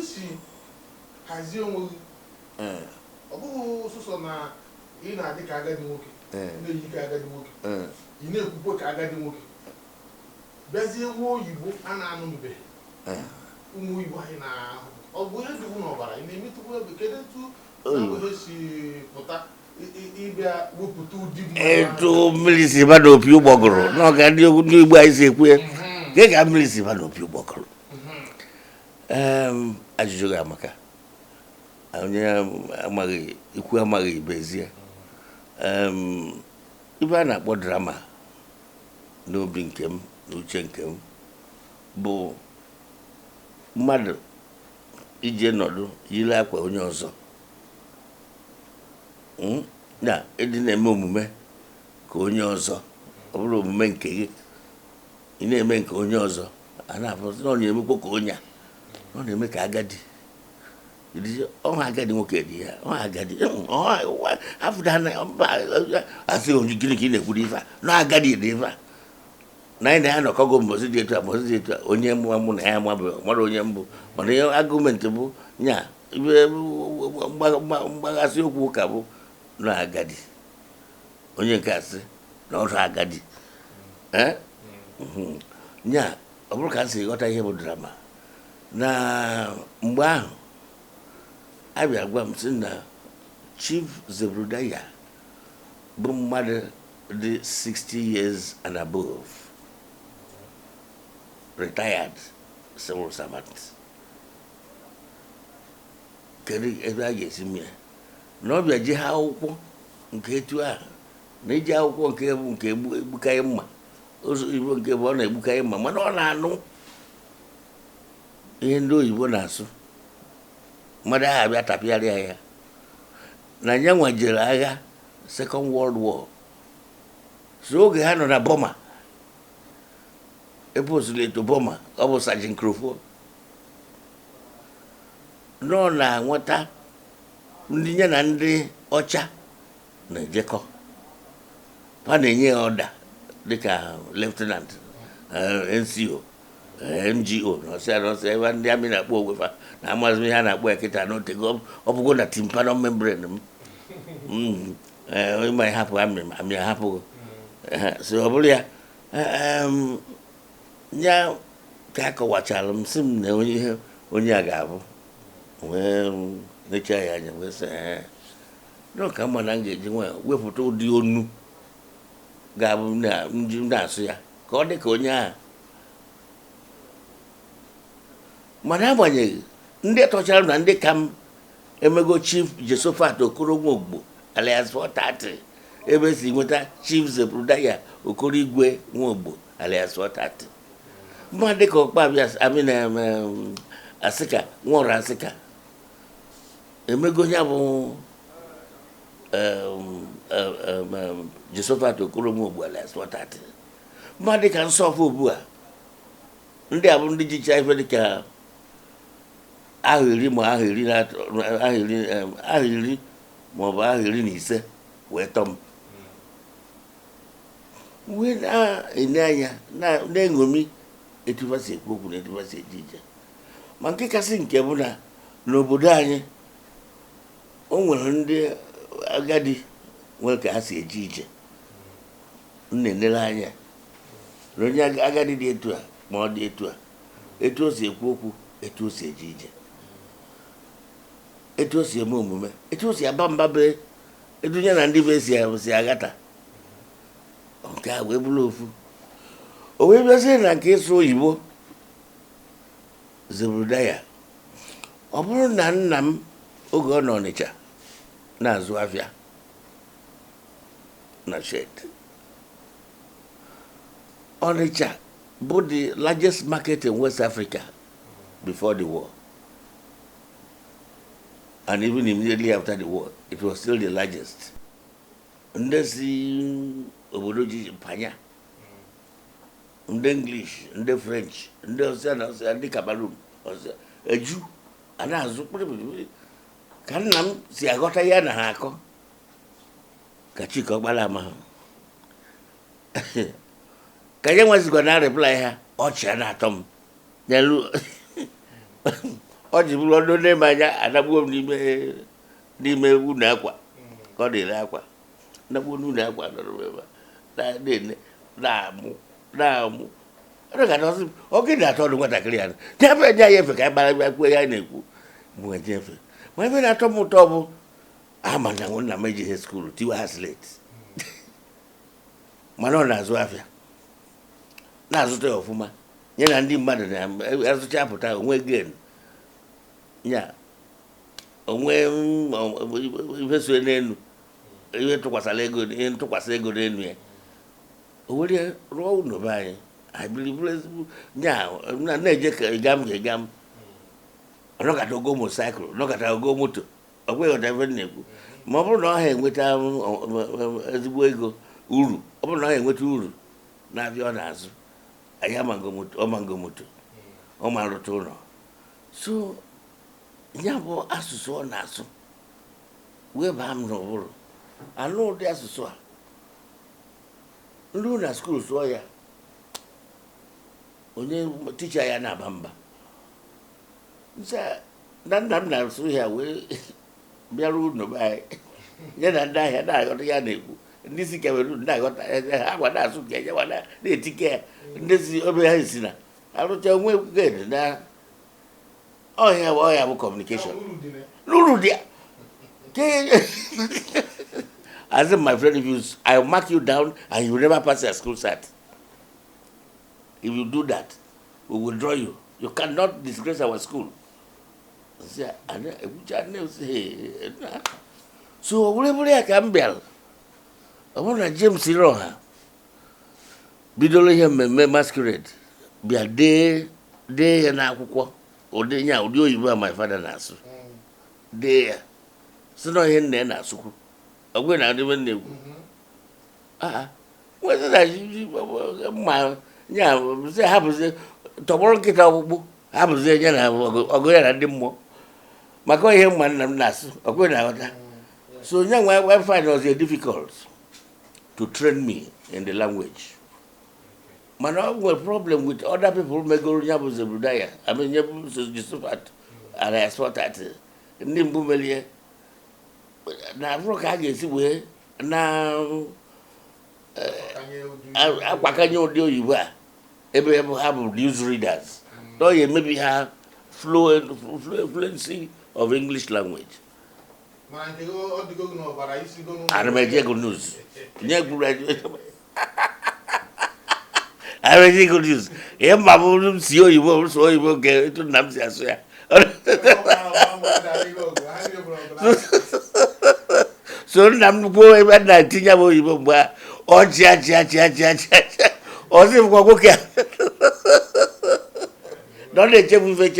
I si hazie onwe gị, ọ bụghị sọsọ na ị na-adị ka agadi nwoke, na-eyi ka agadi nwoke, ị na-ekwukwe ka agadi nwoke, bịazie nwa oyibo a na-anụbeghị, ụmụ oyibo anyị na-ahụ, ọ bụ ihe dịkwu n'ọbara ị na-emetụkwu ebe. Kedu etu Oyibo. ihe si pụta ịbịa wepụta ụdị mmadụ ahụ? Etu mmiri si ba n'opi ụgbọgụrụ n'ọga ndị Igbo anyị si ekwu ya, ke ka mmiri si ba n'opi ụgbọgụrụ. Ajụjụ gị amaka. Onye amaghị ikwu amaghị ibezie. Ibe a na-akpọ drama n'obi nke m na uche nke m bụ mmadụ ije nọdụ yiri akwa onye ọzọ, Na ịdị na-eme omume ka onye ọzọ. Ọ bụrụ omume nke gị, ị na-eme nke onye ọzọ, a na-afụ na ọ na-emekwa ka onye a, ọ na-eme ka agadi. Ọha agadi nwoke dị ya, ọha agadi afụda na mba. Asị onye, gịnị ka ị na-ekwuru ife a na agadi dị ife a na anyị na ya nọkọgo mbọsị dị etu a, mbọsị dị etu a? Onye mụ mụ na ya amabeghị mara onye mbụ, mana ihe argument bụ nya ibe mgbaghasị okwu ụka bụ na agadi onye nke asị na ọrụ agadi. Ee, nya ọ bụrụ ka m si ghọta ihe bụ drama na mgbe ahụ, abịa gwa m sị na Chief Zebrudaya bụ mmadụ dị 60 years and above, retired civil servant. Kedu ebe a ga-esi mee na ọ bịa ji ha akwụkwọ nke etu ahụ, na iji akwụkwọ nke bụ nke egbukarị mma ụzọ igbo nke bụ ọ na-egbukarị mma, mana ọ na-anụ ihe ndị oyibo na-asụ, mmadụ agha abịa tapịarịa ya na ya nwa jere agha Second World War. So oge ha nọ na Burma, ebe eto Burma, ọ bụ Sergeant Crofo nọ na-nweta ndị ya na ndị ọcha na-ejekọ, ha na-enye ya order dịka lieutenant, NCO, NGO na ọsịa na ọsịa, ebe ndị army na-akpọ onwe fa na amazi ihe a na-akpọ ya kịta n'otego. Ọ bụgo na tympanic membrane m. Ịma ịhapụ army, army ahapụghị. So ọ bụrụ ya, ya ka a kọwachara m, sị m na onye ihe onye a ga-abụ, wee nechaa ya anya, wee sị ee, na ka mma na m ga-eji nwayọ wepụta ụdị onu ga-abụ na nji na-asụ ya ka ọ dị ka onye ahụ. Mana agbanyeghị ndị tọchara na ndị ka m emego Chief Josephat Okoro Nwogbo alias 430, ebe si nweta Chief Zebrudaya Okoroigwe Nwogbo alias 430, mmadụ dịka Ọkpabịa amina Asịka Nwọrọ Asịka emego ya bụ Josephat Okoro Nwogbo alias 430, mmadụ dịka Nsọfụ ugbu a. Ndị a bụ ndị jicha ife dịka ahụ 10 ma ahụ 13, ahụ 10, ahụ 10 ma ọ bụ ahụ 15 wee tọ m, wee na-ene anya na-eṅomi etu fa si ekwu okwu na etu fa si eje ije. Ma nke kasị nke bụ na n'obodo anyị, o nwere ndị agadi nwere ka ha si eje ije. M na-enere anya na onye agadi dị etu a, ma ọ dị etu a, etu o si ekwu okwu, etu o si eje ije, etu o si eme omume, etu o si aba mba, be etu ya na ndị be si aghata nke a wee bụrụ ofu. O wee bịazie na nke ịsụ oyibo Zebrudaya, ọ bụrụ na nna m oge ọ nọ Ọnịcha na-azụ afịa na shed, Ọnịcha bụ the largest market in West Africa before the war, and even immediately after the war it was still the largest. Ndị si obodo ji panya, ndị English, ndị French, ndị ọsịa na ọsịa, ndị Cameroon ọsịa eju a na-azụ kpịrịkpịrị. Ka nna m si aghọta ya na ha akọ ka Chika Ọkpara ama ha, ka ya nwezikwa na reply ha, ọchị a na-atọ m n'elu. Ọ ji bụrụ ọnụ na-eme anya anagbuo m n'ime ụlọ akwa ka ọ na-ere akwa, nagbuo n'ụlọ akwa, nọrọ m ebe a na-ene, na-amụ, na-amụ. Ọ ga na ọ gị na-atọ ọdụ nwatakịrị ya nyefe nye ya efe ka anyị gbara bịa kwuo ya na-ekwu mgbe nyefe. Ma ebe na-atọ m ụtọ bụ ama na nna m ejighị school tiwa ha slate, mana ọ na-azụ afịa, na-azụta ya ọfụma, nye na ndị mmadụ na-azụcha apụta onwe gain ya, onwe ife so n'elu, ihe tụkwasara ego, ihe ntụkwasị ego n'elu ya, o were rụọ ụlọ be anyị. Anyị biri bụrụ ezigbo nya na-eje ka ịga m ka ịga m ọnọkata ogo motorcycle, nọkata ogo moto. Ọ bụghị ọta ebe m na-ekwu. Ma ọ bụrụ na ọ ha enweta ezigbo ego uru, ọ bụrụ na ọ ha enweta uru na-abịa, ọ na-azụ anyị amango moto, ọmango moto, ọ ma rụta ụlọ. So ya bụ asụsụ ọ na-asụ wee baa m n'ụbụrụ. Anụ ụdị asụsụ a nru na school sụọ ya, onye teacher ya na-aba mba. Nsị na nna m na-asụ ya wee bịara ụlọ be anyị, ya na ndị ahịa na-aghọta ya na-ekwu, ndị si Cameroon na-aghọta ya, ha gwa na-asụ nke ya, gwa na-etike ya, ndị si obe ha si na arụcha onwe ged na ọhịa bụ ọhịa bụ communication. Uru dị na ya. N'uru dị ya. As in, my friend, if you I will mark you down and you will never pass your school cert. If you do that, we will draw you. You cannot disgrace our school. Sị, "Ana ekwucha nne m sị, "Hey, na." So were bụrụ ya ka m bịara. Ọ bụrụ na James Iroha bidoro ihe mmemme masquerade, bịa dee ya n'akwụkwọ, ụdị ya, ụdị oyibo a my father na-asụ, dee ya, si na ihe nna ya na-asụkwu, ọ bụghị na ndị be na-ekwu. Ah, nwezi na mma ya sị hapụzie, tọgbọrọ nkịta ọkpụkpụ, hapụzie ya na ọgụ ya na ndị mmụọ, maka ihe mma nna m na-asụ, ọ bụghị na aghọta. So nye nwe I find it was difficult to train me in the language, mana ọ nwere problem with other people megoro ya bụ Zebrudaya, I mean, ya bụ Josephat Arias 430, ndị mbụ merie na abụrụ ka a ga-esi wee na akwakanye ụdị oyibo a ebe ha bụ news readers na ọ ya emebi ha fluency of English language. Mana nke gị, ọ dịgo gị n'ọbara isi go n'ụlọ. Ana m eje ego news nye gburu, ana m eje ego news. Ihe mma bụ m si oyibo, m sụọ oyibo nke etu nna m si asụ ya. Ọ bụ ha niile bụrụ ọgụ na- So nna m kwuo ebe a na-etinye m oyibo mgbe a, ọ chịa chịa chịa chịa chịa chịa, ọ sị m kwa nwoke a na ọ na-echefu ife.